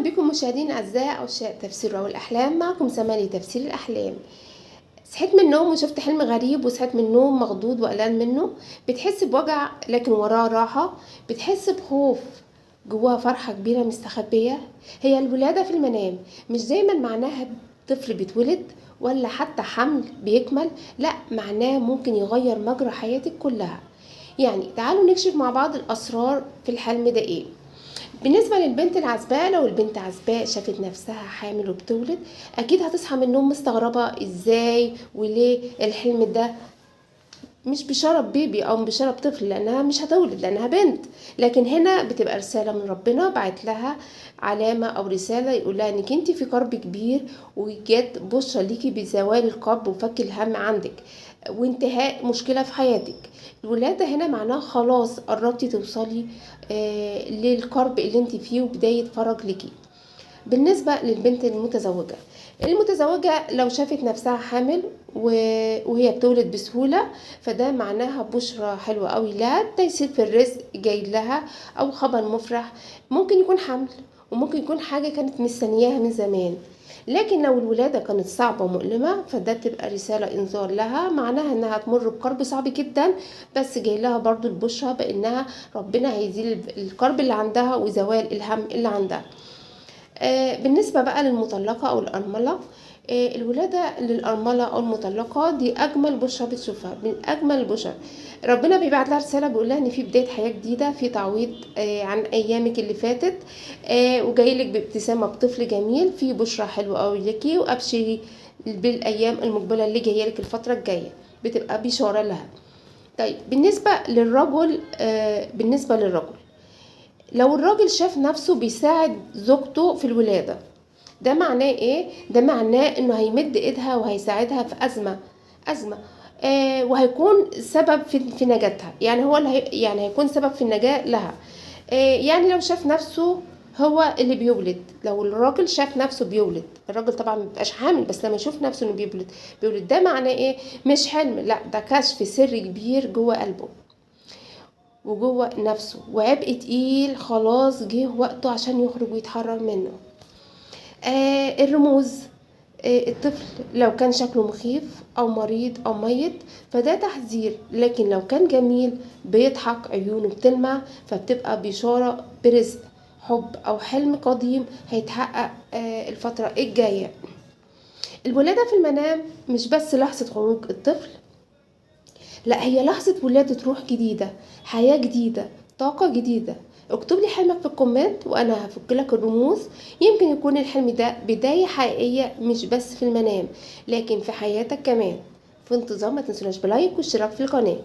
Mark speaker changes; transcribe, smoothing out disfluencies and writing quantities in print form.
Speaker 1: بكم مشاهدين اعزائي عشاق تفسير رؤى الاحلام، معكم سمالي تفسير الاحلام. صحيت من النوم وشفت حلم غريب، وصحيت من النوم مخضوض وقلقان منه. بتحس بوجع لكن وراه راحة، بتحس بخوف جواها فرحه كبيرة مستخبيه. هي الولادة في المنام مش دايما معناها طفل بيتولد ولا حتى حمل بيكمل، لا، معناه ممكن يغير مجرى حياتك كلها. يعني تعالوا نكشف مع بعض الاسرار في الحلم ده ايه. بالنسبة للبنت العزباء، لو البنت عزباء شافت نفسها حامل وبتولد، اكيد هتصحى من النوم مستغربة ازاي وليه الحلم ده مش بشارة بيبي او بشارة بطفل، لانها مش هتولد لانها بنت. لكن هنا بتبقى رسالة من ربنا، بعت لها علامة او رسالة يقول لها انك انت في كرب كبير، وجت بشرى ليكي بزوال الكرب وفك الهم عندك وانتهاء مشكلة في حياتك. الولادة هنا معناها خلاص قربتي توصلي للكرب اللي انت فيه وبداية فرج ليكي. بالنسبة للبنت المتزوجة، المتزوجة لو شافت نفسها حامل وهي بتولد بسهولة، فده معناها بشرى حلوة قوي لها، تيسير في الرزق جاي لها او خبر مفرح. ممكن يكون حمل وممكن يكون حاجة كانت مستنياها من زمان. لكن لو الولادة كانت صعبة ومؤلمة، فده بتبقى رسالة انذار لها، معناها انها تمر بكرب صعب جدا، بس جاي لها برضو البشرى بانها ربنا هيزيل الكرب اللي عندها وزوال الهم اللي عندها. بالنسبة بقى للمطلقة او الارملة، الولادة للأرملة أو المطلقة دي أجمل بشرى بتشوفها، من أجمل البشر. ربنا بيبعت لها رسالة بيقول لها إن في بداية حياة جديدة، في تعويض عن أيامك اللي فاتت، وجايلك بابتسامة بطفل جميل، في بشرى حلوة أوي ليكي، وأبشري بالأيام المقبلة اللي جاية لك الفترة الجاية، بتبقى بشارة لها. طيب بالنسبة للرجل، بالنسبة للرجل لو الراجل شاف نفسه بيساعد زوجته في الولادة، ده معناه ايه؟ ده معناه انه هيمد ايدها وهيساعدها في ازمة وهيكون سبب في نجاتها. يعني هو اللي يعني هيكون سبب في النجاة لها. يعني لو شاف نفسه هو اللي بيولد، لو الراجل شاف نفسه بيولد، الراجل طبعا مبيبقاش حامل، بس لما يشوف نفسه انه بيولد، ده معناه ايه؟ مش حلم، لا، ده كشف سر كبير جوه قلبه وجوه نفسه، وعبء تقيل خلاص جه وقته عشان يخرج ويتحرر منه. الرموز، الطفل لو كان شكله مخيف او مريض او ميت فده تحذير، لكن لو كان جميل بيضحك عيونه بتلمع، فبتبقى بشارة برزق، حب او حلم قديم هيتحقق الفترة الجاية. الولادة في المنام مش بس لحظة خروج الطفل، لا، هي لحظة ولادة روح جديدة، حياة جديدة، طاقة جديدة. اكتب لي حلمك في ال comment وانا هفك لك الرموز. يمكن يكون الحلم ده بداية حقيقية مش بس في المنام، لكن في حياتك كمان. في انتظار، ما تنسوناش ب like واشتراك في القناة.